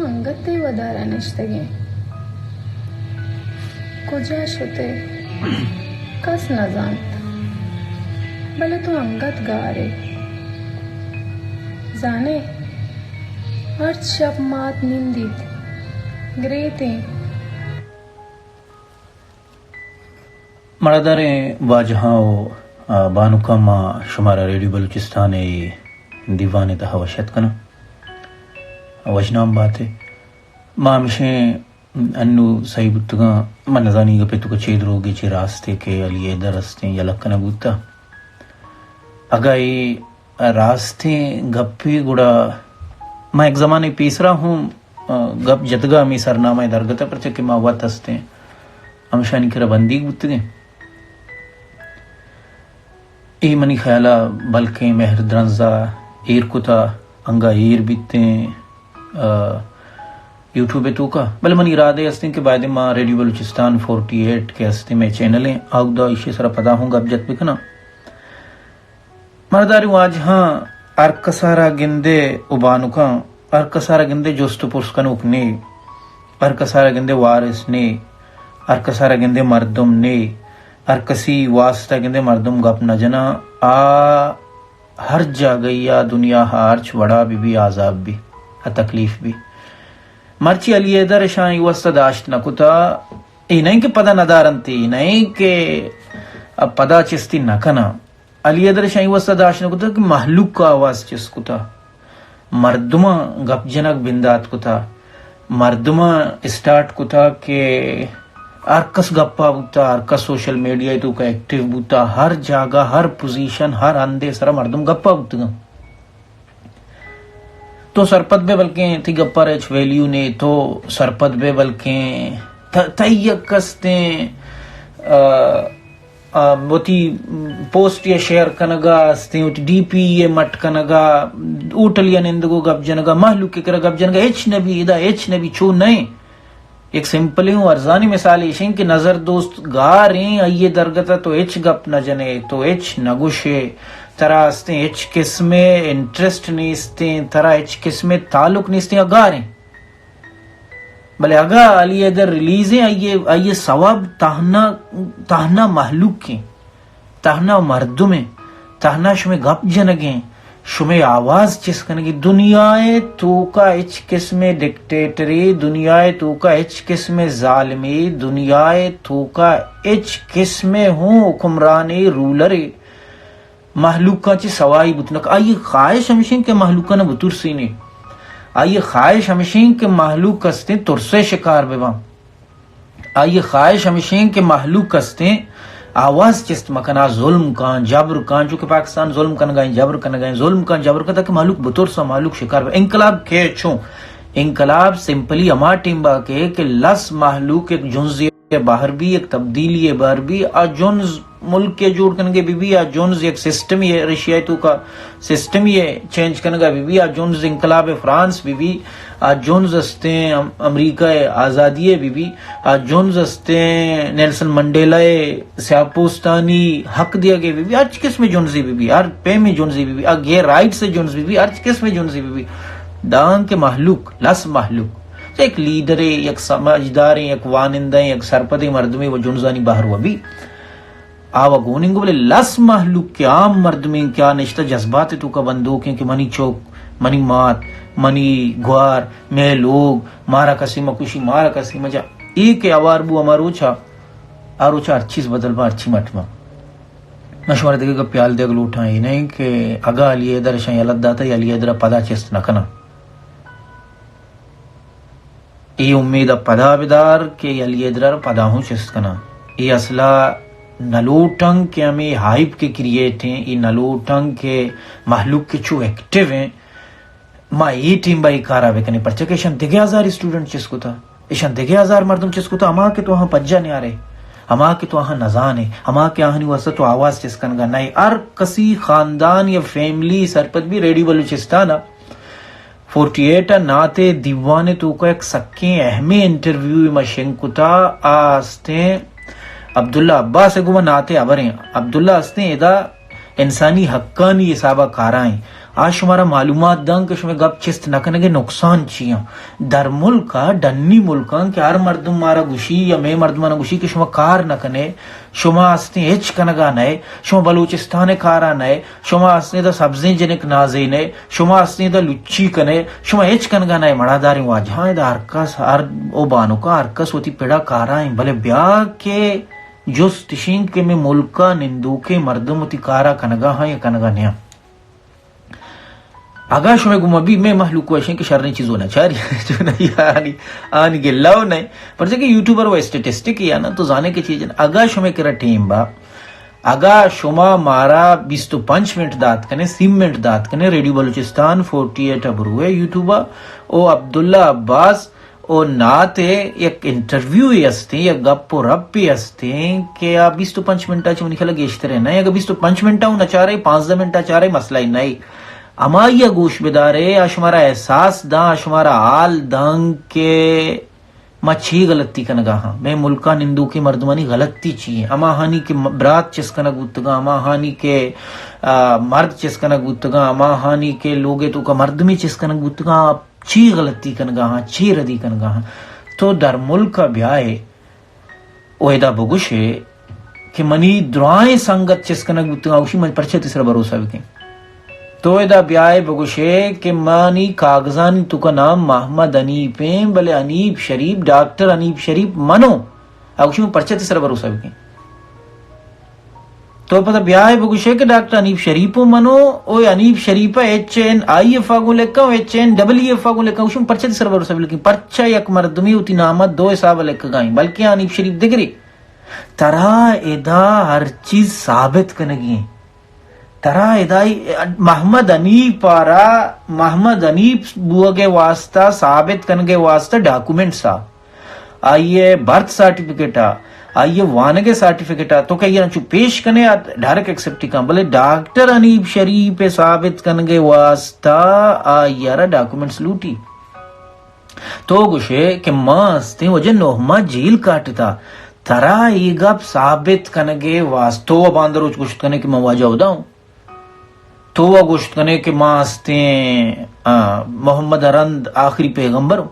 انگت تئی ودار ءَ نشتگ ایں۔ کجا شت ئے؟ کس نہ زانت۔ بلے تو انگت گار ئے۔ زان ئے، ہرچ شپ مات نندیت، گریت ایں۔ مڑاداریں واجہاں و، آ، بانکاں، ما شمارا ریڈیو بلوچستان ءِ دیوان ءِ تہا وش اتک کناں۔ وشنام بات ئے۔ ما ہمشیں انو سہی بوتگاں، من نزانی گپے توکا چے دروگے چے راستے کہ علی حیدر استیں یلہ کنگ بوتا۔ اگاں اے راستیں گپے گڑا ما یک زمانے پیسرا ہوں، آ، گپ جتگا ہمے سرنامہ ءِ درگت ءَ، پرچہ کہ ما وت استیں ہمشانی کرا بندیگ بوتگیں۔ اے منی خیال ءَ بلکیں مہر درنز ءَ ایر کتا، انگا ایر بیتیں، آ، یوٹیوب ءِ توکا۔ بلے منی ارادہ استیں کہ بایدیں ما ریڈیو بلوچستان فورٹی ایٹ کہ استیں مئے چینل ایں، آودا ایشی سرا پدا ہوں گپ جت بکناں۔ مرداری واجہاں، ہر کسارا گندے و بانکاں، ہر کسارا گندے جست و پرس کنوک نے، ہر کسارا گندے وارث نے، ہر کسارا گندے مردم نے، ہر کسی واسطہ گندے مردم گپ نہ جناں، آ ہر جاگہی آ دنیا ہرچ وڑا بہ بی عذاب بی، آ تکلیف بی۔ مرچی علی حیدر شاں ای واسطہ داشت نہ کتا، اے نہیں کہ پدا نہ دارنتی، نہیں کہ پدا چستی نہ کنا۔ علی حیدر شاہی واسطہ داشت نہ کتا کہ مہلوک آواز چست کتا، مردماں گپ جنگ بندات کتا، مردماں اسٹارٹ کتا کہ ہر کس گپا بوتا، ہر کس سوشل میڈیا توکا ایکٹیو بوتا، ہر جاگہ، ہر پوزیشن، ہر ہندے سرا مردم گپا بوتگاں۔ تو سرپد بے بلکیں تئی گپار ہچ ویلیو نے، تو سرپد بے بلکیں ت-، تئی یک استیں، آ، آ، وتی پوسٹ یا شیئر کنگا استیں، وتی ڈی پی اے مٹ کنگا، ہوٹل یا نندگو گپ جنگا، مہلوک کے کرا گپ جنگا، ہچ نبی، ادا ہچ نبی، چو نئے۔ یک سمپلیں و ارزانیں مثال ایش انت کہ نظر دوست گار ایں، آئی ء درگت ء تو ہچ گپ نہ جن ئے، تو ہچ نہ گوش ئے، ترا استیں ہچ قسمے انٹرسٹ نیستیں، ترا ہچ قسمے تعلق نیستیں، آ گار ایں۔ بلے اگاں علی حیدر ریلیز ایں، آئی ء، آئی ء سوب تہنا، تہنا مہلوک ایں۔ تہنا مردمے، تہنا شمے گپ جنگیں، شمے آواز چست کنگی۔ دنیا ء توکا ہچ قسمے ڈکٹیٹرے، دنیا ء توکا ہچ قسمے ظالمے، دنیا ء توکا ہچ قسمے ہوں حکمرانے، رولرے مہلوکاں چہ سوائی بوت نہ ک-، آئی خواہش ہمشیں کہ مہلوکاں نہ بترسینے۔ آئی خواہش ہمشیں کہ مہلوک استیں ترسے شکار بباں۔ آئی ء خواہش ہمشیں کہ مہلوک استیں آواز چست مکن، آ ظلم کاں، جبر کاں، چونکہ پاکستان ظلم کنگائیں، جبر کنگائیں، ظلم کاں، جبر کاں، تاکہ مہلوک بترساں، مہلوک شکار بہ۔ انقلاب کے چوں؟ انقلاب سمپلی ہما ٹیم با کے کہ لس مہلوک ایک جنزے بہر بی، ایک تبدیلی بہر بی، آ جنز ملک ء جوڑ کنگ ء بہ بی، آ جنز یک سسٹم ء، رشیا ء توکا سسٹم ء چینج کنگ ء بہ بی، آ جنز انقلاب فرانس بہ بی، آ جنز استیں ام-، امریکہ ء آزادی ء بہ بی، آ جنز استیں نیلسن منڈیلا ء سیاہ پوستانی حق دیگ ء بہ بی، ہرچ قسم جنزے بہ بی، ہر پیمیں جنزے بہ بی، آ گے رائٹس ء جنز بہ بی، ہرچ قسم جنزے بہ بی، دانکہ مہلوک، لس مہلوک، یک لیڈرے، یک سمجھداریں، یک وانندہیں، یک سرپدیں مردمے و جنزانی بہر و بی۔ آ و گون انگو، بلے لس مہلوک کہ عام مردمیں کہ آ نشتہ جذبات توکا بندوکیں کہ منی چوک، منی مات، منی گوار، مئے لوگ، مارا کسے مکشی، مارا کسے مجا۔ اے کہ اوار بو ہما روچا، آ روچا ہر چیز بدل با، ہر چی مٹ با۔ من شمارا دگہ گپے حال دیگ لوٹاں، اے نہیں کہ اگاں علی حیدر شاں یلہ داتا یا علی حیدر پدا چست نہ کناں۔ اے امید ء پدا بدار کہ علی حیدر ء پدا ہوں چست کناں۔ اے اصلا نہ لوٹاں کہ ہمے ہائپ کے کریئیٹ ہیں، اے نہ لوٹاں کہ مہلوک کے چو ایکٹیو ہیں، ما اے ٹیم با اے کارا بکنیں، پرچہ کہ اشان دگہ ہزار اسٹوڈنٹ چست کتا، اشان دگہ ہزار مردم چست کتا، ہما کہ تو آہاں پجا نیارے، ہما کہ تو آہاں نزانے، ہما کہ آہانی واسطہ تو آواز چست کنگا نئے۔ ہر کسی خاندان یا فیملی سرپد بی ریڈیو بلوچستان ء فورٹی ایٹ ء نعت ء دیوان ء توکا یک سکیں اہمیں انٹرویو ما شنگ کتا، آ استیں عبداللہ عباس ء گوما نعت ء ہبریں۔ عبداللہ استیں ادا انسانی حقانی حساب ء کارائیں، آ شمارا معلومات داں کہ شمئے گپ چست نہ کنگ ءِ نقصان چی آں۔ در ملک ءَ، ڈنی ملکاں کہ ہر مردم مارا گوشی یا مئے مردمانا گوشی کہ شما کار نہ کنے، شما ہستیں ہچ کنگا نئے، شما بلوچستان ءِ کارا نئے، شما ہستیں دا سبزیں جنک نازینے، شما ہستیں دا لچی کنے، شما ہچ کنگا نئے۔ مڑاداریں واجہاں، ادا ہر کس، ہر او بانکا ہر کس وتی پڑا کارا ایں، بلے بیا کہ جست اشیں کہ مئے ملکا نندوکیں مردم وتی کارا کنگا ہاں یا کنگا نیاں۔ اگاں شمئے گوما بی، مئے مہلوک وشیں کہ شریں چیزو نہ چاری، چونائی آنی، آنی گلہ و نئے، پرچہ کہ یوٹیوبر و اسٹیٹسٹک یا نا، تو زانے کہ چیز اگاں شمئے کرا ٹیم با، اگاں شما مارا بیست و پنچ منٹ دات کنے، سی منٹ دات کنے، ریڈیو بلوچستان فورٹی ایٹ ابروے یوٹیوبا، او عبداللہ عباس، او نات ءِ یک انٹرویو ئے استیں، یک گپ و رپ ئے استیں کہ آ بیست و پنچ منٹا چہ منی خیالا گیشتر ءَ نہ، اگہ بیست و پنچ منٹا اوں نہ چارے، پانزدہ منٹا چارے، مسئلہ ئے نہ۔ ہمائی ءَ گوش بدارے، آ شمارا احساس داں، آ شمارا حال داں کہ ما چی غلطی کنگا ہاں، مئے ملکا نندوکیں مردمانی غلطی چی ایں، ہماہانی کہ م-، برات چست کنگ بوتگاں، ہماہانی کہ، آ، مرد چست کنگ بوتگاں، ہماہانی کہ لوگے توکا مردمی چست کنگ بوتگاں، چی غلطی کنگا ہاں، چی ردی کنگا ہاں۔ تو در ملک ءَ بیائے و ادا بگوشے کہ منی درائیں سنگت چست کنگ بوتگاں، گوشی من پرچہ تئی سرا بھروسہ بکیں۔ تو ادا بیائے بگوشے کہ منی کاغذانی توکا نام محمد حنیف ایں، بلے حنیف شریف، ڈاکٹر حنیف شریف منو، آ گوشی من پرچہ تئی سرا بھروسہ بکیں۔ تو پدا بیائے بگوشے کہ ڈاکٹر حنیف شریف و منو، او حنیف شریف ءَ H A N I F ءَ گوں لکھاں و H A N double E F ءَ گوں لکھاں، گوشی من پرچہ تئی سرا بھروسہ بلکیں پرچہ یک مردمی وتی نام ءَ دو حساب ءَ لکھگا ایں، بلکیں حنیف شریف دگرے۔ ترا ادا ہر چیز ثابت کنگی ایں۔ ترا ادا محمد حنیف ءَ را، محمد حنیف بوگ ءِ واسطہ، ثابت کنگ ءِ واسطہ ڈاکومنٹس آ، آئی ءِ برتھ سرٹیفکیٹ آ، آئی ءِ وانگ ءِ سرٹیفکیٹ آ، تو کہ آئی ءَ را انچو پیش کنے، آ ڈائریکٹ ایکسپٹ کن، بلے ڈاکٹر حنیف شریف ءِ ثابت کنگ ءِ واسطہ آئی ءَ را ڈاکومنٹس لوٹی۔ تو گوشے کہ ما استیں واجہ نہ ماہ جیل کاٹتا، ترا اے گپ ثابت کنگ ءِ واسطہ تو و باندروچ گوشت کنے کہ من واجہ ہدا اوں۔ تو و گوشت کنے کہ ما استیں، آ، محمد ءَ رند آخری پیغمبر اوں۔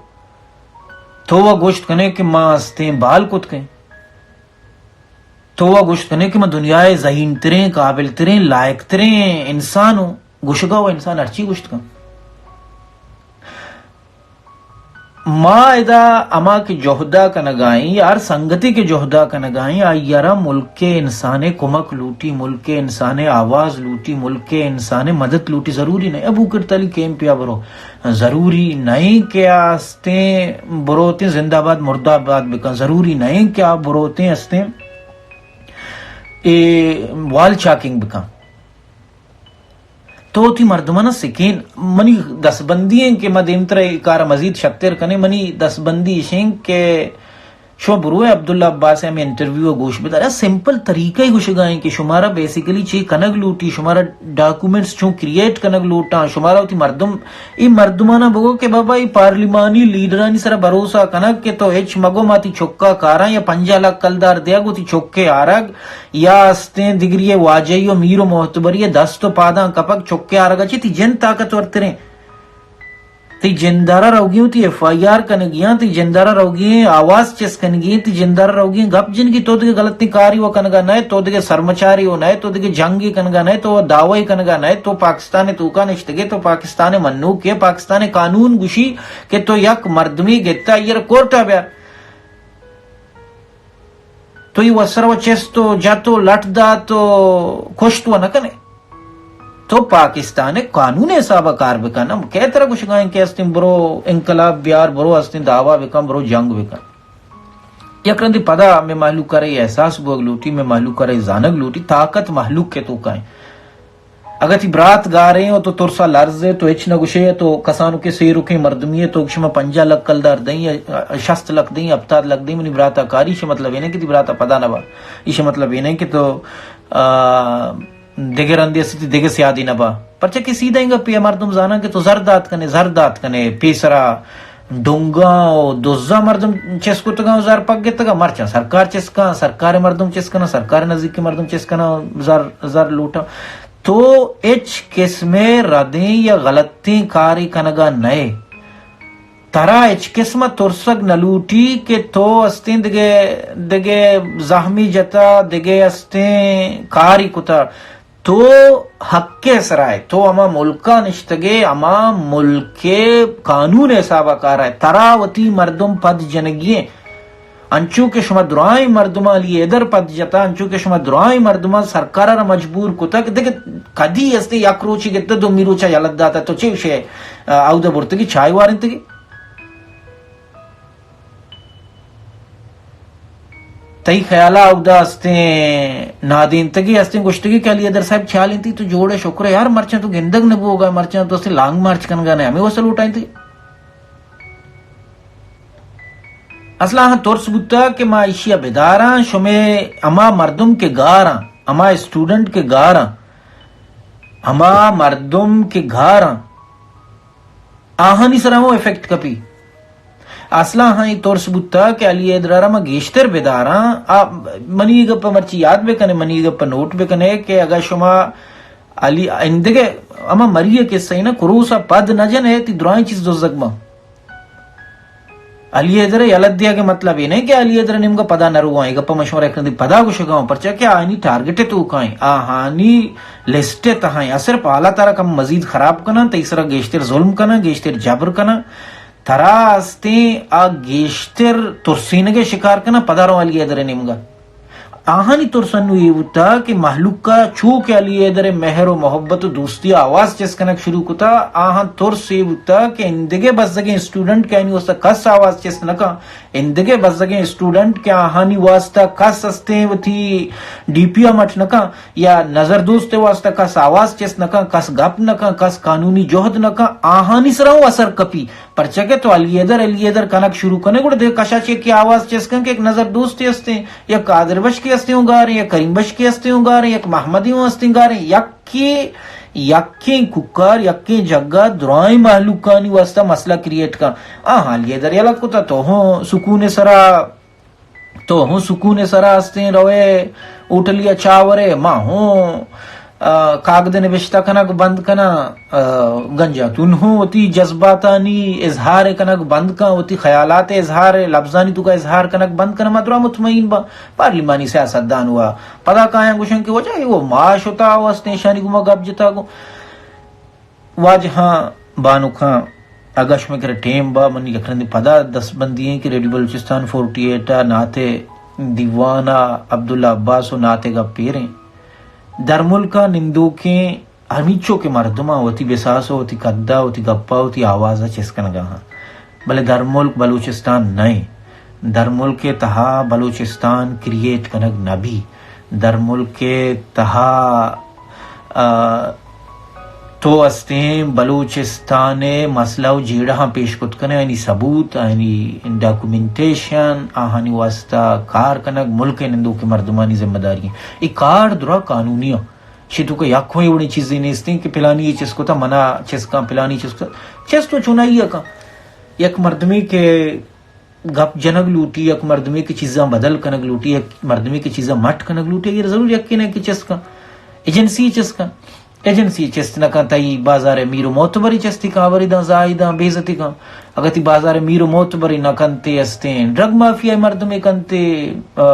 تو و گوشت کنے کہ ما استیں بال کتکیں۔ تو و گوشت کنے کہ من دنیا ءِ ذہین تریں، قابل تریں، لائق تریں انسان اوں۔ گوشگا و انسان ہرچی گوشت کن۔ ما ادا ہما کہ جہدا کنگائیں یا ہر سنگتے کہ جہدا کنگائیں، آئی ءَ را ملک ءِ انسان ءِ کمک لوٹی، ملک ءِ انسان ءِ آواز لوٹی، ملک ءِ انسان ءِ مدد لوٹی۔ ضروری نہ ابو کرتالی کیمپ ءَ برو، ضروری نہ کہ آ استیں بروتیں زندہ باد مردہ باد بکن، ضروری نہ کہ آ بروتیں استیں اے وال چاکنگ بکن۔ تو وتی مردمانا سکین۔ منی دستبندی ایں کہ ما دیمترا اے کارا مزید شتر کنیں۔ منی دستبندی اش ایں کہ شما بروئے عبداللہ عباس ءِ ہمے انٹرویو ءَ گوش بدارے۔ سمپل طریقہ ءَ گوشگا ایں کہ شمارا بیسیکلی چے کنگ لوٹی، شمارا ڈاکومنٹس چون کریئیٹ کنگ لوٹاں، شمارا وتی مردم، اے مردمانا بگو کہ بابا اے پارلیمانی لیڈرانی سرا بھروسہ کنگ کہ تو ہچ مگو ما تی چکا کاراں یا پنجاہ لکھ کلدار دیگ وتی چکے آرگ یا استیں دگری ءِ واجہی و میر و معتبری ءِ دست و پاداں کپگ، چکے آرگا چی تئی جند طاقتور تریں۔ تئی جندارا روگی اوں، تئی ایف آئی آر کنگی آں، تئی جندارا روگی ایں آواز چست کنگی ایں، تئی جندارا روگی ایں گپ جنگی، تو دگہ غلطیں کاری و کنگا نئے، تو دگہ سرمچاری و نئے، تو دگہ جنگے کنگا نئے، تو دعوی کنگا نئے، تو پاکستان ءِ توکا نشتگے، تو پاکستان ءِ منوکے، پاکستان ءِ قانون گوشی کہ تو یک مردمے گتا، آئی ءَ را کورٹا بیار۔ تو اے وسر و چست و جت و لٹ دات و کشت و نہ کنے۔ تو پاکستان ءِ قانون ءِ حساب ءَ کار بکن۔ ہم کئے ترا گوشگا ایں کہ استیں برو انقلاب بیار، برو استیں دعوی بکن، برو جنگ بکن۔ یک رندے پدا مئے مہلوک ءَ را اے احساس بوگ لوٹی، مئے مہلوک ءَ را اے زانگ لوٹی، طاقت مہلوک ءِ توکا ایں۔ اگاں تئی برات گاریں و تو ترسا لرز ئے، تو ہچ نہ گوشے، تو کسانکیں سیرکیں مردمے ئے، تو گوشے من پنجاہ لکھ کلدار دئیں یا شست لکھ دئیں، ہپتاد لکھ دئیں، منی براتا کاری، ایشی مطلب اے نہ کہ تئی براتا پدا نہ با۔ ایشی مطلب اے نہ کہ تو، آ، دگہ رندے است تئی دگہ سیادی نہ با۔ پرچا کہ سیدھا انگا پی مردم زاناں کہ تو زر دات کنے، زر دات کنے، پیسرا ڈونگاں و دزاں مردم چست کتگاں و زر پک گتگاں، مرچاں سرکار چست کاں، سرکار مردم چست کناں، سرکار نزیک مردم چست کناں، زر، زر لوٹاں۔ تو ہچ قسمے ردیں یا غلطیں کارے کنگا نئے۔ ترا ہچ قسم ترسگ نہ لوٹی کہ تو استیں دگہ، دگہ زہمی جتا، دگہ استیں کاری کتا۔ تو حق ء سرا ئے، تو ہما ملک ء نشتگے، ہما ملک ء قانون ء حساب ء کار ء۔ ترا وتی مردم پد جنگی ایں۔ انچو کہ شما درائیں مردماں علی حیدر پد جتا، انچو کہ شما درائیں مردماں سرکار ء را مجبور کتا کہ دگہ کدی استیں یک روچے گتا دومی روچا یلہ داتا، تو چے گوشے، آ، اودا برتگی چائے وارینتگی؟ تئی خیالا اودا استیں نادینتگی استیں گوشتگی کہ علی حیدر صاحب چالینتی تو جوڑے شکر ہے یار، مرچاں تو گندگ نہ بوگا، مرچاں تو استیں لانگ مارچ کنگا نہ، ہمیں وسل اٹھائیں تھی۔ اصلا ہاں ترس بوتا کہ ما ایشی ء بداراں، شمے ہما مردم کہ گاراں، ہما اسٹوڈنٹ کہ گاراں، ہما مردم کہ گاراں، آہانی سرا ہوں افیکٹ کپی۔ اصلا ہاں یہ ترس بوتا کہ علی حیدر ء را ما گیشتر بداراں۔ آ، منی گپ مرچی یاد بکنے، منی گپ نوٹ بکنے کہ اگر شما علی اندگہ ہما مری ء قصہ نا کروس ء پد نہ جنے، تی درائیں چیز دزگ باں۔ علی حیدر ء یلہ دیگ ء مطلب اے نہ کہ علی حیدر ء نیمگا پدا نہ رواں، اے گپا من شمارا یک رندے پدا گوشگا آں، پرچا کہ آہانی ٹارگٹ ء توکا ایں، آہانی لسٹ ء تہا ایں۔ آ صرف حالات ء را کم مزید خراب کناں، تئی سرا گیشتر ظلم کناں، گیشتر جبر کناں، ترا استیں آ گیشتر ترسینگ ء شکار کناں، پدا رواں علی حیدر ء نیمگا۔ آہانی ترس انو اے بوتا کہ مہلوک ء چو کہ علی حیدر ء مہر و محبت و دوستی ء آواز چست کنگ شروع کتا، آہاں ترس اے بوتا کہ اندگہ بزگیں اسٹوڈنٹ کہ آہانی واسطہ کس آواز چست نہ کن، اندگہ بزگیں اسٹوڈنٹ کہ آہانی واسطہ کس استیں وتی ڈی پی ء مٹ نہ کن یا نظر دوست ء واسطہ کس آواز چست نہ کن، کس گپ نہ کن، کس قانونی جہد نہ کن، آہانی سرا اوں اثر کپی۔ پرچا کہ تو علی حیدر، علی حیدر کنگ شروع کنے، گڑا دگہ کشا چہ کہ آواز چست کن کہ یک نظر دوستے استیں، یک قادر بشکے استیں اوں گاریں، یک کریم بشکے استیں اوں گاریں، یک محمدے اوں استیں گاریں، یکے، یکیں کوکار، یکیں جگہ درائیں مہلوکانی واسطہ مسئلہ کریئیٹ کن۔ آہاں علی حیدر یلہ کتا، تو ہوں سکون سرا تو ہوں سکون سرا استیں، روئے ہوٹلیا چاہ ورے، ما ہوں، آ، کاگد نبشتہ کنگ بند کناں، آ، گنجا تون ہوں وتی جذباتانی اظہار کنگ بند کن، وتی خیالات اظہار، لبزانی توکا اظہار کنگ بند کن، ما درا مطمئن باں۔ پارلیمانی سیاستدان ہوا پدا کایاں گوشن کہ وجہ اے وہ ما شتا و استیں، شانی گما گپ جتا گو۔ واجہاں، بانکاں، اگاں شمئے کرا ٹیم با، منی یک رندے پدا دست بندی ایں کہ ریڈیو بلوچستان فورٹی ایٹ ء نعت ء دیوان ء عبداللہ عباس و نعت ء گپ ایر ایں۔ درملک ء نندوکیں ہمیچو کہ مردماں وتی بساس و وتی قد ء وتی گپ ء وتی آواز ء چست کنگا ہاں، بلے درملک بلوچستان نہ ایں۔ درملک ء تہا بلوچستان کریئیٹ کنگ نہ بی۔ درملک ء تہا، آ، تو استیں بلوچستان ء مسئلہ و جیڑہاں پیش کت کنے، آیانی ثبوت، آیانی ڈاکومنٹیشن، آہانی واسطہ کار کنگ ملک ء نندوکیں مردمانی ذمہ داری ایں۔ اے کار درا قانونی ایں۔ شی تو کہ یک ہوئی وڑیں چیزے نیستیں کہ پلانی یہ چست کتا، منا چست کن، پلانی چست کتا۔ چست تو چونائی کن۔ یک مردمے کہ گپ جنگ لوٹی، یک مردمے کہ چیزاں بدل کنگ لوٹی، یک مردمے کہ چیزاں مٹ کنگ لوٹی، اگر ضرور یکے نہ کہ چست کن، ایجنسی چست کن، ایجنسی چست نہ کن، تئی بازار ء میر و معتبری چستی کن، اوری داں زاہی داں بے عزتی کن۔ اگہ تی بازار ء میر و معتبری نہ کنتے استیں، ڈرگ مافیا مردمے کنتے، آ،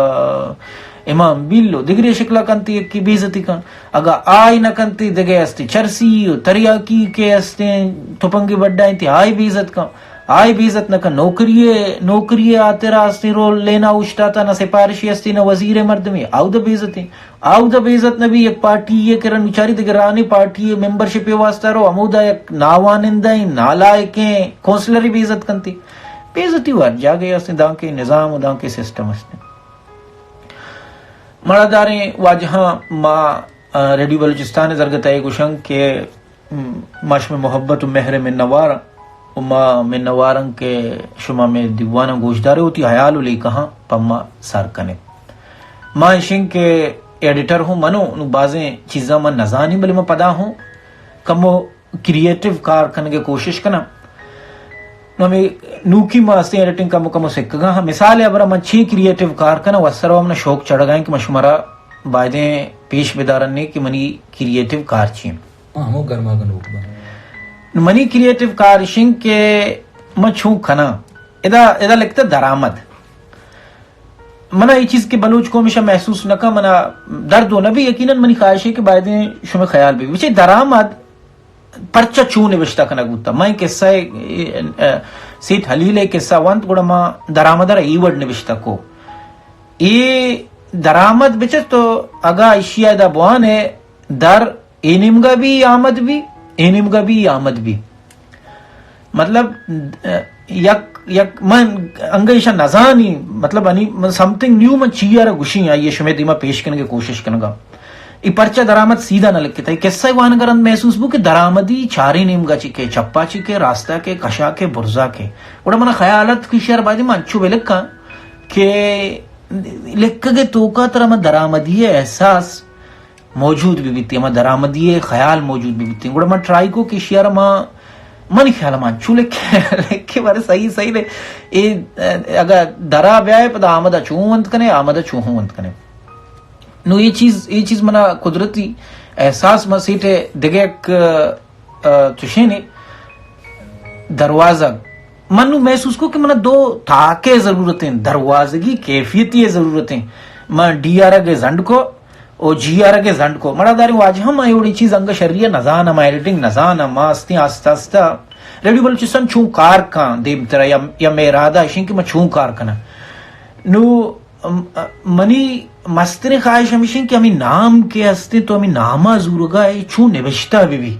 امام بیلو دگرے شکلا کنتے یکی بے عزتی کن۔ اگہ آئی نہ کنتے دگہ استے چرسی و تریاکی کہ استیں تپنگے بڈا انتے آئی بے عزت کن۔ آئی بے عزت نہ کن، نوکری ء، نوکری ء ہاترا استیں رول لینا اوشتاتا، نہ سپارشی استیں، نہ وزیر ء مردمے، آودا بے عزتیں۔ آودا بے عزت نہ بی، یک پارٹی ء کرا نوچاری دگہ رانے پارٹی ء ممبرشپ ء واسطہ رو، ہمودا یک ناوانندہ ایں، نالائکیں کونسلر ء بے عزت کنتے۔ بے عزتی و ہر جاگہ استیں، دانکہ نظام و دانکہ سسٹم استیں۔ مڑاداریں واجہاں، ما، آ، ریڈیو بلوچستان ء زرگتہ ء گوشنگ کہ م، ما شمئے محبت و مہر ء منوار آں و ما منوار آں کہ شما مئے دیواناں گوشدار ء وتی ہیال و لیکہاں پہ ما سر کن ات۔ ما اشیں کہ ایڈیٹر ہوں منو، نوں بازیں چیزاں من نزانیں، بلے من پدا ہوں کمو کریئیٹو کار کنگ ء کوشش کناں۔ نوں ہمے نوکی ما استیں ایڈیٹنگ کمو کمو سکگاں ہاں۔ مثال ء ہبرا من چی کریئیٹو کار کناں، وسرا منا شوق چڑگا ایں کہ من شمارا بایدیں پیش بدارنے کہ منی کریئیٹو کار چی انت۔ آ ہمو گرما گنوک بنت۔ منی کریئیٹو کار اش انت کہ من چون کناں۔ ادا، ادا لکھتہ درآمد۔ منا اے چیز کہ بلوچ قوم ایشا محسوس نہ کن، منا درد و نہ بی، یقیناً منی خواہش ہے کہ بایدیں شمئے خیال بی۔ بچے درآمد پرچہ چون نوشتہ کنگ بوتہ؟ من قصہ، اے، اے، سیٹھ ہلیل ءِ قصہ ونت، گڑا ما درآمد ءَ را اے وڑ نوشتہ کو۔ اے درآمد بچ تو اگاں اشی ءَ ادا بوان ءَ در اے نیمگا بی آمد بی، اے نیمگا بی آمد بی۔ مطلب، یک، یک من انگہ ایشاں نزانی، مطلب، انی من سمتھنگ نیو من چی ءَ را گوشیں، آئی ءَ شمئے دیما پیش کنگ ءِ کوشش کنگا۔ ای پرچہ درآمد سیدھا نہ لکھتا۔ ای قصہ وانگ ءَ رند محسوس بو کہ درآمدی چاریں نیمگا چی کہ، چپا چی کہ، راستا کہ، کشا کہ، برزا کہ۔ گڑا منا خیال ات کہ شعر بایدیں من انچو بلکھاں کہ لکھگ ءِ توکا ترا من درآمدی ءِ احساس موجود بہ بیت، ہما درآمدی ءِ خیال موجود بہ بیت۔ گڑا من ٹرائی کو کہ ایشی ءَ را ما، منی خیال ءَ ما انچو لکھیں، لکھیں بارے صحیح، صحیح نے۔ اے، اگاں درا بیائے پدا آمد ءَ چون ونت کنے، آمد ءَ چون ونت کنے۔ نو اے چیز، اے چیز منا قدرتی احساس ما سیٹھ ءَ دگہ یک، آ، چشیں نے دروازگ۔ من نو محسوس کو کہ منا دو تاکے ضرورت ہیں، دروازگی کیفیتی ءِ ضرورت ہیں۔ من ڈی آر ءَ گے زنڈ کو، او جی آر ءَ گے زنڈ کو۔ مڑاداریں واجہ، ما اے وڑیں چیز انگہ شری ءَ نزاناں، ما ایڈیٹنگ نزاناں، ما استیں آستہ آستہ ریڈیو بلوچستان چون کار کاں دیمترا، یا، یا مئے ارادہ اشیں کہ ما چون کار کناں۔ نو، ام، منی مستریں خواہش ہمیشیں کہ ہمیں نام کہ ہستیں تو ہمیں ناما زورگا اے چون نوشتہ بہ بی۔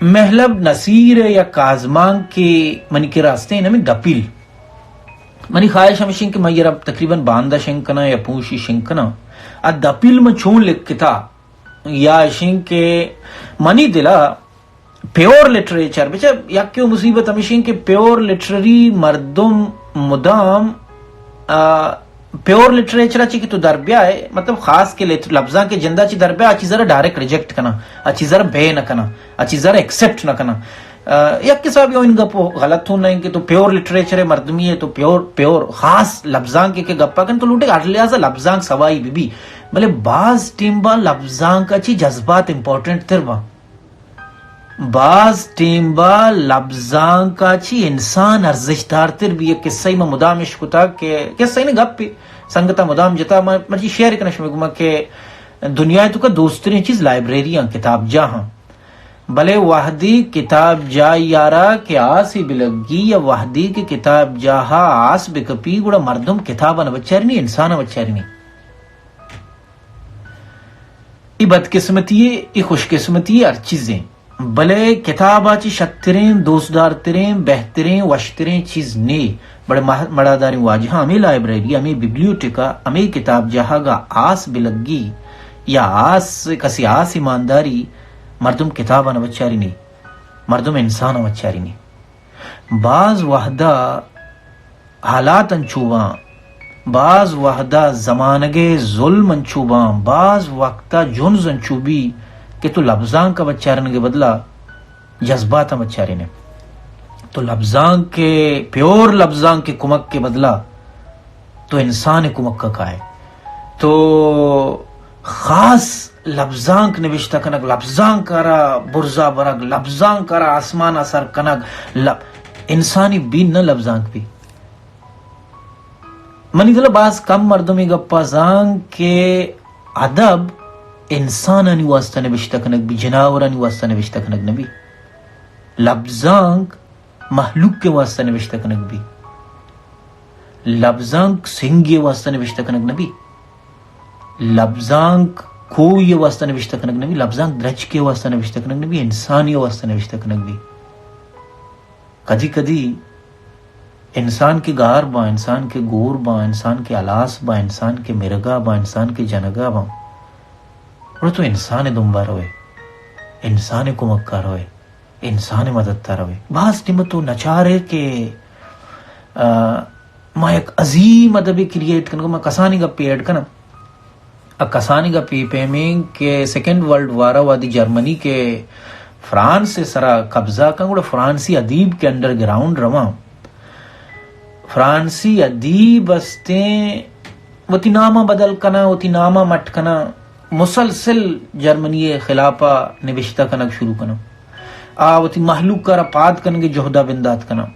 مہلب نصیر ءِ یک آزمانکے منی کرا استیں، نامیں دپیل۔ منی خواہش ہمیشیں کہ من ایرا تقریباً باندا شنگ کناں یا پونشی شنگ کناں۔ آ دپیل من چون لکھتا، یا اشیں کہ منی دلا پیور لٹریچر، بچہ یکے و مصیبت ہمیشیں کہ پیور لٹرری مردم مدام، آ، پیور لٹریچر ءَ چی کہ تو در بیائے، مطلب خاص کہ لٹ-، لبزانک ءِ جندا چی در بیائے، آ چیز ءَ را ڈائریکٹ ریجیکٹ کناں، آ چیز ءَ را بے نہ کناں، آ چیز ءَ را ایکسپٹ نہ کناں۔ آ، یک حسابی این گپ غلط ہوں نہ کہ تو پیور لٹریچر ءِ مردمی ئے، تو پیور، پیور خاص لبزانک ءِ کہ گپا کن، تو لوٹے ہر لحاظ ءَ لبزانک سوائی بہ بی، بلے باز ٹیم با لبزانک ءَ چی جذبات امپورٹنٹ تر با۔ باز ٹیم با لبزانک ءَ چی انسان ارزشت دارتر بی۔ یک قصہ ای من مدام اش کتا کہ قصہ ای نہ گپے سنگتا مدام جتا، من مرچی شیئر کناں شمئے گوما کہ دنیا ءِ توکا دوستریں چیز لائبریری آں، کتاب جاہ آں۔ بلے وہدی کتاب جاہ یارا کہ آسے بلگی یا وہدی کہ کتاب جاہ آس بکپی، گڑا مردم کتاب ءَ نہ بچارینی، انسان ءَ بچارینی۔ اے بدقسمتی ئے، اے خوش قسمتی ئے، ہر چیزیں۔ بلے کتاب ءَ چہ شتریں، دوستدارتریں، بہتریں، وشتریں چیز نے۔ بلے مہ-، مڑاداریں واجہاں ہمے لائبریری، ہمے ببلیوٹیکا، ہمے کتاب جاہگا آس بلگی یا آس، کسی آس ایمانداری، مردم کتاب ءَ نہ بچارینی، مردم انسان ءَ بچارینی۔ باز وہدا حالات انچو باں، باز وہدا زمانگ ءِ ظلم انچو باں، باز وقتا جنز انچو بی کہ تو لبزانک ءَ بچارینگ ءِ بدلا جذبات ءَ بچارینے۔ تو لبزانک ءِ، پیور لبزانک ءِ کمک ءِ بدلا تو انسان ءِ کمک ءَ کائے۔ تو خاص لبزانک نبشتہ کنگ، لبزانک ءَ را برزا برگ، لبزانک ءَ را آسمان ءَ سر کنگ، لب-، انسانی بی نہ لبزانک بی۔ منی دل ءَ باز کم مردم اے گپ ءَ زان کہ ادب انسانانی واسطہ نبشتہ کنگ بی، جناورانی واسطہ نبشتہ کنگ نہ بی۔ لبزانک مہلوک ءِ واسطہ نبشتہ کنگ بی۔ لبزانک سنگے ءِ واسطہ نبشتہ کنگ نہ بی۔ لبزانک کوہی ءِ واسطہ نبشتہ کنگ نہ بی۔ لبزانک درچکے ءِ واسطہ نبشتہ کنگ نہ بی۔ انسانی ءِ واسطہ نبشتہ کنگ بی۔ کدی کدی انسان کہ گار باں، انسان کہ گور باں، انسان کہ ہلاس باں، انسان کہ مرگا باں، انسان کہ جنگا باں، گڑا تو انسان ءِ دمبا روئے، انسان ءِ کمکا روئے، انسان ءِ مدد ءَ روئے۔ باز ٹیم تو نچارے کہ، آ، ما یک عظیم ادبے کریئیٹ کنگا، ما کسانی گپے ایڈ کناں۔ ءُ کسانیگ ءَ پی پیمیں کہ سیکنڈ ورلڈ وار ءَ وہدی جرمنی کہ فرانس ءِ سرا قبضہ کن، گڑا فرانسی ادیب کہ انڈر گراؤنڈ رواں، فرانسی ادیب استیں، وتی نام ءَ بدل کناں، وتی نام ءَ مٹ کناں، مسلسل جرمنی ءِ خلاف ءَ نبشتہ کنگ شروع کناں۔ آ وتی مہلوک ءَ را پاد کنگ ءِ جہد ءَ بندات کناں۔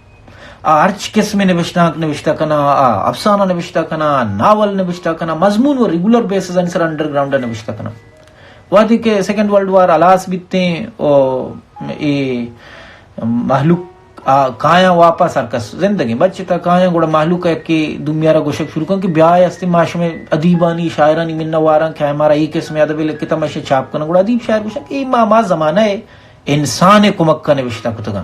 آ ہرچ قسمیں نبشتانک نبشتہ کناں، آ افسانہ نبشتہ کناں، آ ناول نبشتہ کناں، مضمون و ریگولر بیسز آنی سر انڈر گراؤنڈ ءَ نبشتہ کناں۔ وہدے کہ سیکنڈ ورلڈ وار ہلاس بیتیں و اے مہلوک آ، کایاں واپس ہر کس زندگیں بچ تا کایاں، گڑا مہلوک ءَ یکے دومی ءَ را گوشگ شروع کن کہ بیا استیں ما شمئے ادیبانی، شاعرانی منت واراں کہ آ مارا اے قسم ءِ ادبے لکھتا، ما اشی ءَ چھاپ کناں۔ گڑا ادیب شاعر گوشن کہ اے ما، ما زمانہ ءِ انسان ءِ کمک ءَ نبشتہ کتگاں،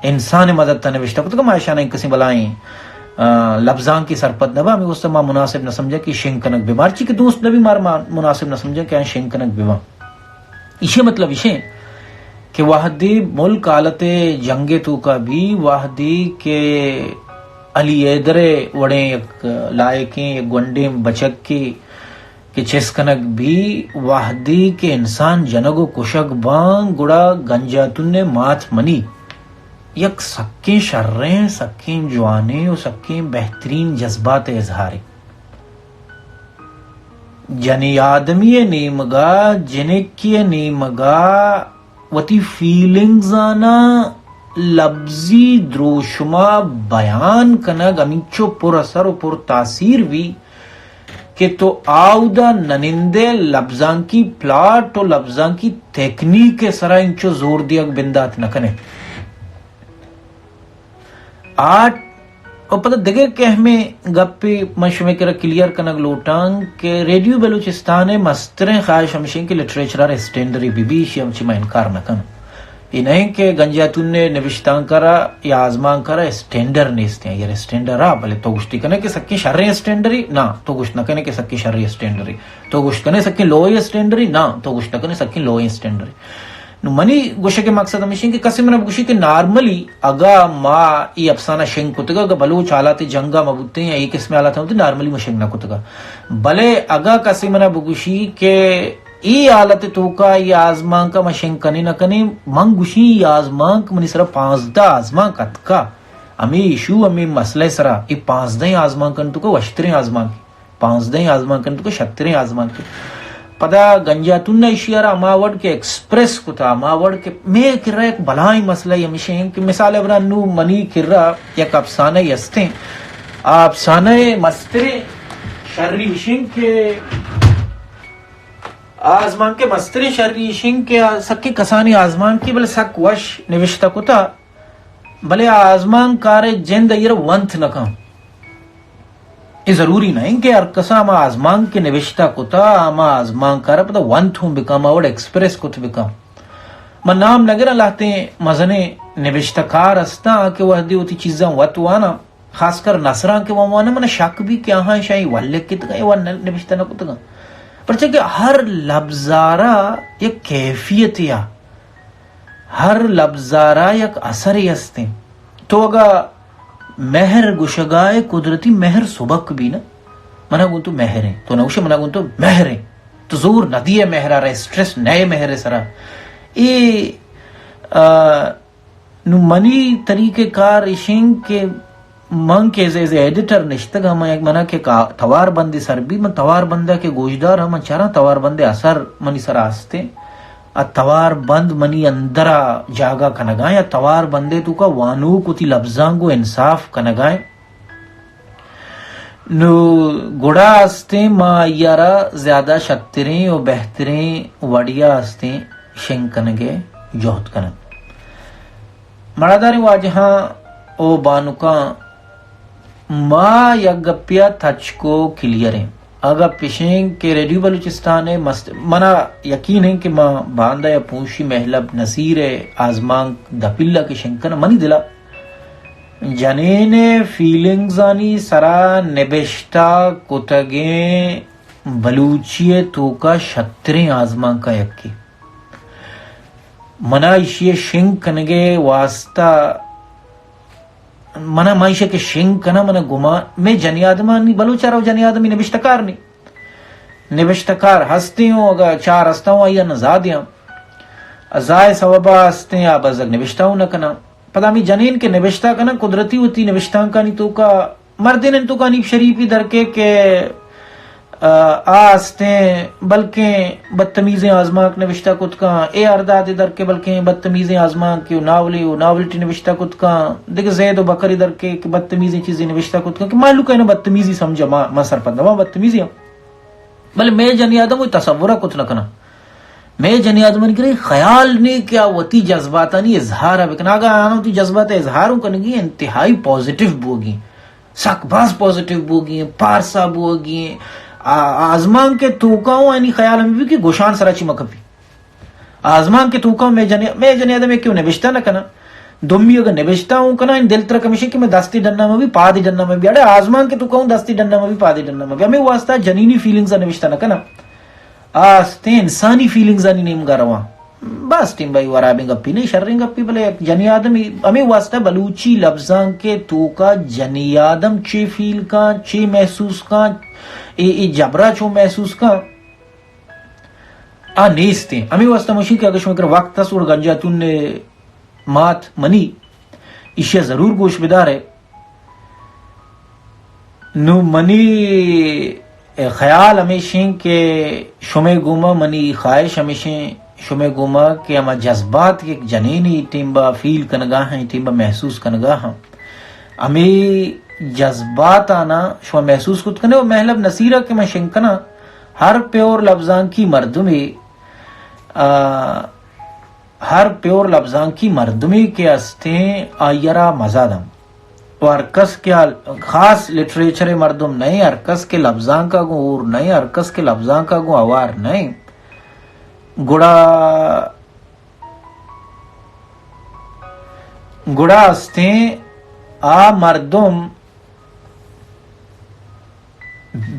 انسان ءِ مدد ءَ نبشتہ کتگاں، ما اشاناں کسیں بلائیں، آ، لبزانکے سرپد نہ باں، ہمے واسطہ ما مناسب نہ سمجھاں کہ شنگ کنگ بہ باں، ہرچی کہ دوست نہ بی مارا ما مناسب نہ سمجھاں کہ آ شنگ کنگ بہ باں۔ ایشی ءِ مطلب ایش ایں کہ وہدے ملک حالت جنگ ءِ توکا بی، وہدے کہ علی حیدر ءِ وڑیں یک لائقیں، یک گونڈیں بچکے کہ چست کنگ بی، وہدے کہ انسان جنگ و کشگ باں، گڑا گنجاتون ءِ مات منی یک سکیں شریں، سکیں جوانیں و سکیں بہترین جذبات ءِ اظہارے۔ جنی آدمی ءِ نیمگا، جنکی ءِ نیمگا وتی فیلنگز آناں لبزی دروشما بیان کنگ ہمینچو پر اثر و پر تاثیر بی کہ تو آودا ننندے، لبزانکی پلاٹ و لبزانکی تکنیک ءِ سرا انچو زور دیگ بندات نہ کنے۔ آرٹ و پدا دگہ کہ اہمیں گپے من شمئے کرا کلیئر کنگ لوٹاں کہ ریڈیو بلوچستان ءِ مستریں خواہش ہمیش ایں کہ لٹریچر ءَ را اسٹینڈرے بہ بی، ایشی ءَ چہ ما انکار نہ کناں۔ اے نہ ایں کہ گنجاتون ءِ نبشتانک ءَ را یا آزمانک ءَ را اسٹینڈر نیست ایں، اگر اسٹینڈر ءَ، بلے تو گوشتی کنے کہ سکیں شریں اسٹینڈرے؟ نا، تو گوشت نہ کنے کہ سکیں شریں اسٹینڈرے۔ تو گوشت کنے سکیں لوئیں اسٹینڈرے؟ نا، تو گوشت نہ کنے سکیں لوئیں اسٹینڈرے۔ نو منی گوشگ ءِ مقصد ہمیش ایں کہ کسے منا بگوشی کہ نارملی اگاں ما اے افسانہ شنگ کتگ، اگاں بلوچ حالات جنگ ءَ مہ بوتیں یا اے قسم حالات مہ بوتیں، نارملی ما شنگ نہ کتگ۔ بلے اگاں کسے منا بگوشی کہ اے حالت توکا اے آزمانک ءَ ما شنگ کنیں نہ کنیں، من گوشی اے آزمانک منی سرا پانزدہ آزمانک اتکا، ہمے ایشو، ہمے مسئلہ ءِ سرا اے پانزدہیں آزمانکانی توکا وشتریں آزمانک۔ پانزدہیں آزمانک انت کہ شتریں آزمانک انت۔ پدا گنجاتون ءَ ایشی ءَ را ہما وڑ کہ ایکسپریس کتا، ہما وڑ کہ مئے کرا یک بلاہیں مسئلہ ہمیش ایں کہ مثال ءَ برا نو منی کرا یک افسانہ ہستیں۔ آ افسانہ ءِ مستریں شری ایش ایں کہ آ آزمانک ءِ مستریں شری ایش ایں کہ آ سکیں کسانیں آزمانکے بلے سک وش نوشتہ کتا، بلے آ آزمانکار ءِ جند ءَ ایر ونت نہ کن۔ اے ضروری نہ انت کہ ہر کسا ہما آزمانک کہ نبشتہ کتا، ہما آزمانکار ءَ پدا ونت ہوں بکن، ہما وڑ ایکسپریس کت بکن۔ من نام نہ گراں، لہتیں مزنیں نبشتہ کار ہستاں کہ وہدے وتی چیزاں وت واناں، خاص کر نثراں کہ واناں، من شک بی کہ آہاں شاہی ول لکھتگاں یا ول نبشتہ نہ کتگاں۔ پرچہ کہ ہر لبزارا یک کیفیتے آ ہر لبزارا یک اثرے ہستیں۔ تو اگا مہر گوشگائے، قدرتی مہر سبک بی نا، منا گون تو مہریں، تو نہ گوشے منا گون تو مہریں، تو زور نہ دیئے مہرا را، اسٹریس نئے مہر سرا۔ اے، آ، نو منی طریقہ کار اشیں کہ من کہ ایز، ایز اے ایڈیٹر نشتگاں، من یک منا کہ کا-، توار بندے سر بی، من توار بندا کہ گوشدار ہم من چاراں توار بندے اثر منی سرا ہستیں۔ ء توار بند منی اندرا جاگہ کنگائیں، ء توار بندے توکا وانوک وتی لبزاں گوں انصاف کنگائیں۔ نو گڑا استیں ما آئی ء را زیادہ شتریں و بہتریں وڑیا استیں شنگ کنگے جہد کنگ۔ مڑاداریں واجہاں و بانکاں، ما یک گپیا تچک و کلیئریں۔ آ گپ اشیں کہ ریڈیو بلوچستان ء مست-، منا یقین ایں کہ ما باندا یا پونشی مہلب نصیر ء آزمانک دپیلا کہ شنگ کناں، منی دلا جنین ء فیلنگزانی سرا نبشتہ کتگیں بلوچی ء توکا شتریں آزمانکاں یکے۔ منا ایشی ء شنگ کنگے واسطہ منا، ما ایشی کہ شنگ کناں، منا گمان، مئے جنی آدمانی، بلوچ ء را جنی آدمی نبشتہ کار نی۔ نبشتہ کار ہستیں ہوں، اگاں چار ہستاں ہوں، آئی ء نزادیاں۔ ازائے سوبا ہستیں، آ بزگ نبشتہ ہوں نہ کناں۔ پدا ہمے جنین کہ نبشتہ کناں، قدرتی وتی نبشتانکانی توکا مردین انت توکا حنیف شریفی درکے کہ آ، آ استیں بلکیں بدتمیزیں آزمانک نبشتہ کت کن، اے ارداد در کہ بلکیں بدتمیزیں آزمانک و ناولے و ناولٹی نبشتہ کت کن، دگہ زید و بکری در کہ، کہ بدتمیزیں چیزے نبشتہ کت کن، کہ مہلوک اینا بدتمیزی سمجھا، ما، ما سرپد نہ باں بدتمیزی ہم۔ بلے مئے جنی آدم وی تصور کت نہ کناں۔ مئے جنی آدمانی کرے خیال نے کہ آ وتی جذباتانی اظہار بکن۔ اگاں آناں وتی جذبات اظہار کنگی انتہائی پازیٹیو بوگی۔ سک باز پازیٹیو بوگی ایں، پارسا بوگی ایں۔ آ-، آزمانک ءِ توکا اوں آنی خیال ہمے بی کہ گوشان سرا چی مکپی۔ آزمانک ءِ توکا اوں مئے جن-، مئے جنی آدم یکے اوں نبشتہ نہ کناں۔ دومی اگاں نبشتہ اوں کناں، دل ترا کمیشے کہ مئے دستی ڈنا مبی، پادی ڈنا مبی۔ اڑے آزمانک ءِ توکا اوں دستی ڈنا مبی، پادی ڈنا مبی۔ ہمے واسطہ جنینی فیلنگز ءَ نبشتہ نہ کناں۔ آ استیں انسانی فیلنگزانی نیمگا رواں۔ باز ٹیم بھائی ورابیں گپی نہیں، شریں گپی، بلے یک جنی آدمی ہمے واسطہ بلوچی لبزانک ءِ توکا جنی آدم چے فیل کاں، چے محسوس کاں، اے، اے جبرا چون محسوس کاں، آ نیستیں۔ ہمے واسطہ مشی کہ اگر شما کر وقت اس اور گنجاتون نے مات منی ایشی ءَ ضرور گوش بدارے۔ نوں منی خیال ہمیشیں کہ شمے گوما، منی خواہش ہمیشیں شمے گوما کہ ہما جذبات کہ یک جنینی ٹیمبا فیل کنگا ہیں، ٹیمبا محسوس کنگا ہیں، ہمے جذبات آنا شما محسوس کت کنے و محلب نصیرہ کہ من شنگ کناں، ہر پیور لبزانکی مردمے، آ، ہر پیور لبزانکی مردمے کہ استیں، آئی ءَ را مزہ دم۔ و ہر کس کہ آ خاص لٹریچر ءِ مردم نئیں، ہر کس کہ لبزانک ءَ گوں ہور نئیں، ہر کس کہ لبزانک ءَ گوں ہوار نئیں، گڑا، گڑا استیں آ مردم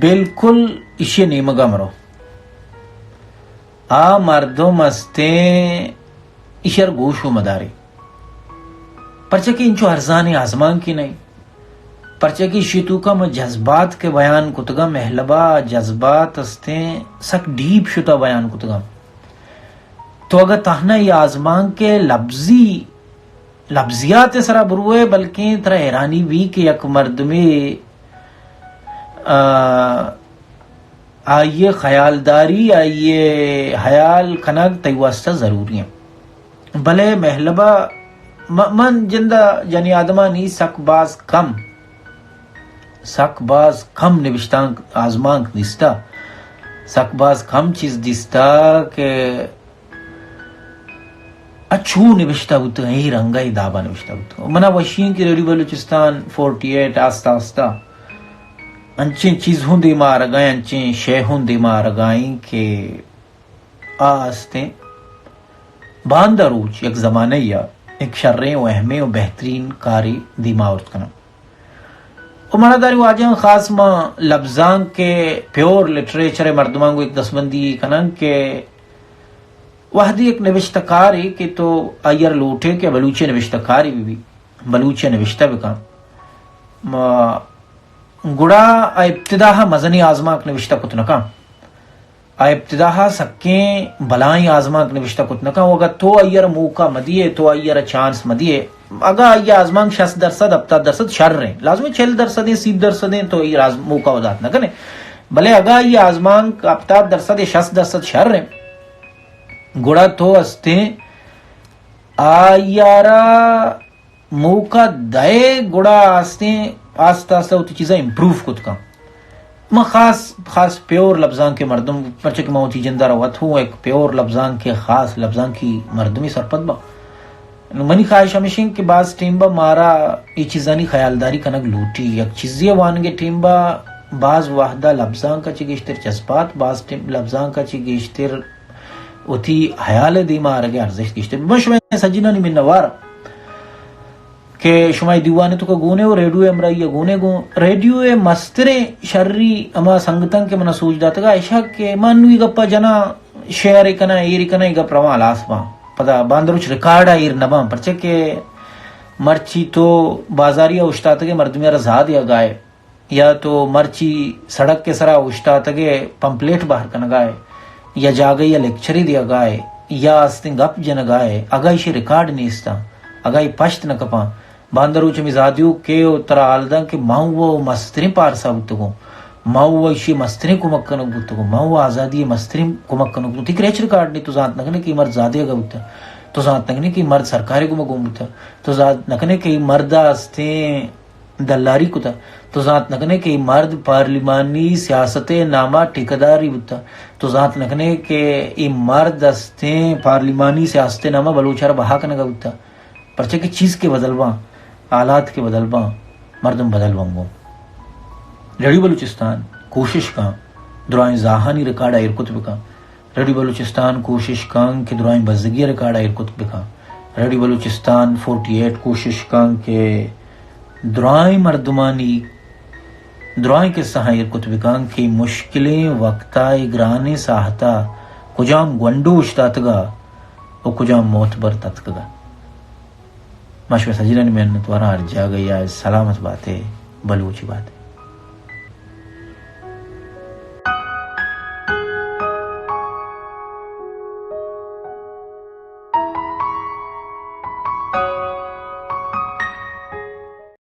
بالکل ایشی ءِ نیمگا مرو۔ آ مردم استیں ایشر گوش و مدارے۔ پرچہ کہ انچو ارزانیں آزمانکے نئیں۔ پرچہ کہ ایشی توکا ما جذبات کہ بیان کتگاں، مہلبا جذبات استیں سک ڈیپ شتا بیان کتگاں۔ تو اگہ تہنا اے آزمانک ءِ لبزی لبزیات ءِ سرا بروئے، بلکیں ترا حیرانی بی کہ یک مردمے، آ، آئی ءِ خیالداری، آئی ءِ حیال کنگ تئی واسطہ ضروری ایں۔ بلے مہلبا م-، من جندا جنی آدمانی سک باز کم، سک باز کم نبشتانک آزمانک دیستا، سک باز کم چیز دیستا کہ ءَ چو نبشتہ بوتگ، اے رنگ ءَ اے داب ءَ نبشتہ بوتگ۔ من ءَ وشی ایں کہ ریڈیو بلوچستان فورٹی ایٹ آستہ آستہ انچیں چیز ہوں دیما آرگ ءَ ایں، انچیں شے ہوں دیما آرگ ءَ ایں کہ آ استیں باندا روچ یک زمانہ یا یک شریں و اہمیں و بہترین کارے دیما آورت کناں۔ و منا داری واجہاں خاص ما لبزانک ءِ پیور لٹریچر ءِ مردماں گوں یک دستبندی کناں کہ وہدے یک نبشتہ کارے کہ تو آئی ءَ را لوٹے کہ بلوچی نبشتہ کارے بہ بی، بلوچی نبشتہ بکن، ما گڑا آ ابتدا ءَ مزنیں آزمانک نبشتہ کت نہ کن۔ آ ابتدا ءَ سکیں بلائیں آزمانک نبشتہ کت نہ کن۔ اگاں تو آئی ءَ را موقع مہ دیئے، تو آئی ءَ را چانس مہ دیئے، اگاں آئی ءِ آزمانک شست درسد، ہپتاد درسد شر ایں، لازم ایں چل درسد ایں، سی درسد ایں، تو آئی ءَ را آز-، موقع ءَ دات نہ کنے۔ بلے اگاں آئی ءِ آزمانک ہپتاد درسد ایں، شست درسد شر ایں، گڑا تو استیں آئی ءَ را موقع دئے، گڑا آستیں آستہ آستہ وتی چیزاں امپروو کت کن۔ من خاص، خاص پیور لبزانک ءِ مردم، پرچہ کہ من وتی جند ءَ را وت ہوں یک پیور لبزانک ءِ خاص لبزانکی مردمے سرپد باں۔ نوں منی خواہش ہمیش انت کہ باز ٹیم با مارا اے چیزانی خیالداری کنگ لوٹی۔ یک چیزے ءِ وانگ ءِ ٹیم با باز وہدا لبزانک ءَ چہ گیشتر جذبات، باز ٹیم لبزانک ءَ چہ گیشتر وتی ہیال ءِ دیما آرگ ءِ ارزشت گیشتر۔ من شمئے سجینانی منتوار کہ شما اے دیوان ءِ توکا گون ئے و ریڈیو ءِ ہمراہی ءَ گون ئے گوں۔ ریڈیو ءِ مستریں شری ہما سنگتاں کہ منا سوج داتگ ءَ، ایشاں کہ من نوں اے گپ ءَ جناں، شیئر ءَ کناں، ایر ءَ کناں، اے گپ رواں ہلاس باں۔ پدا باندروچ ریکارڈ ءَ ایر نہ باں، پرچہ کہ مرچی تو بازاری ءَ اوشتاتگ ئے، مردمے ءَ را زاہ دیگ ءَ ئے۔ یا تو مرچی سڑک ءِ سرا اوشتاتگ ئے، پمپلیٹ بہر کنگ ءَ ئے، یا جاگہے ءَ لیکچرے دیگ ءَ ئے، یا استیں گپ جنگ ءَ ئے، اگاں ایشی ریکارڈ نیست اں، اگاں اے پشت نہ کپاں، باندروچ ہمے زاہ دیوک کئے و ترا حال داں کہ من و مستریں پارسا بوتگوں۔ ما و ایشی مستریں کمک کنگ بوتگ و ما و آزادی مستریں کمک کنگ بوتگ۔ تئی کریچ ریکارڈ نی، تو زانت نہ کنے کہ مرد زادے گا بوتا، تو زانت نہ کنے کہ مرد سرکارے گما گون بوتا، تو زانت نہ کنے کہ مرد استیں دلاری کتا، تو زانت نہ کنے کہ مرد پارلیمانی سیاست ناما ٹھیکیداری بوتا، تو زانت نہ کنے کہ ای مرد استیں پارلیمانی سیاست ناما بلوچ را بہا کنگا بوتا۔ پرچہ کہ چیز کہ بدل باں، حالات کہ بدل باں، مردم بدل بنگوں۔ ریڈیو بلوچستان کوشش کاں درائیں زاہانی ریکارڈ ایر کت بکاں۔ ریڈیو بلوچستان کوشش کاں کہ درائیں بزگی ریکارڈ ایر کت بکاں۔ ریڈیو بلوچستان فورٹی ایٹ کوشش کاں کہ درائیں مردمانی درائیں قصہ ایر کت بکاں کہ مشکلیں وقتا، گرانیں ساہتا کجام گونڈو اشتاتگا و کجام موتبر تتکگا۔ ما شمئے سجلانی منتواراں۔ ہر جاگہ یا سلامت باتے، بلوچی باتے۔